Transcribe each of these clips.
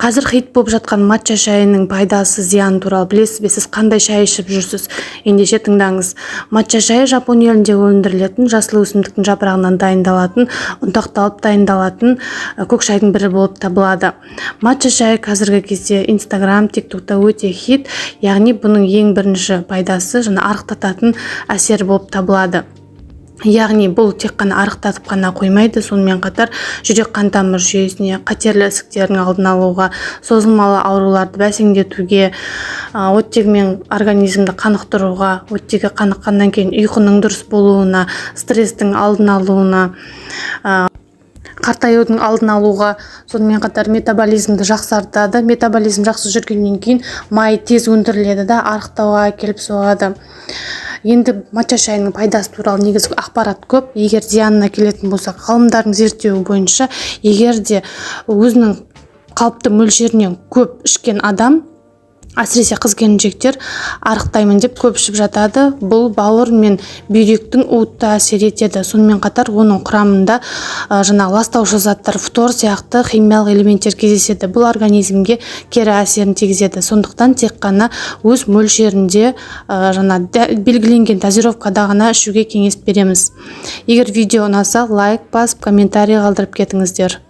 Қазір хит болып жатқан матча шайының пайдасы, зияны туралы білесіз бе? Сіз қандай шай ішіп жүрсіз? Ендеше тыңдаңыз. Матча шайы Жапон елінде өндірілетін жасыл өсімдіктің жапырағынан дайындалатын, ұнтақталып дайындалатын көк шайдың бірі болып табылады. Матча шайы қазіргі кезде Инстаграм, Тиктокта өте хит, яғни бұның ең бірінші пайдасы жаңа арықтататын әсері болып табылады. Яғни бұл тек қана арықтатып қана қоймайды, сонымен қатар жүрек қан тамыр жүйесіне, қатерлі ісіктердің алдын алуға, созылмалы ауруларды бәсеңдетуге, оттегімен организмді қанықтыруға, оттегі қаныққаннан кейін ұйқының дұрыс болуына, стресстің алдын алуына, қартаюдың алдын алуға, сонымен қатар метаболизмді жақсартады. Метаболизм жақсы жүргеннен кейін май тез өндіріледі да, арықтауға әкеліп соғады. Енді матча шайының пайдасы туралы негізгі ақпарат көп. Егер зиянына келетін болсақ, ғалымдардың зерттеуі бойынша, егер де өзінің қалыпты мөлшерінен көп ішкен адам, әсіресе қыз келіншектер арықтаймын деп көп ішіп жатады, бұл бауыр мен бүйректің уытты әсер етеді. Сонымен қатар оның құрамында жаңағы ластаушы заттар, фтор сияқты химиялық элементтер кездеседі. Бұл организмге кері әсерін тигізеді. Сондықтан тек қана өз мөлшерінде, жаңа белгіленген дозировкада ғана ішуге кеңес береміз. Егер видео ұнаса, лайк басып, комментарий қалдырып кетіңіздер.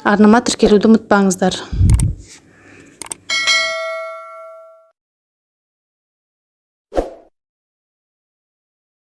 Арнама тіркелуді ұмытпаңыздар.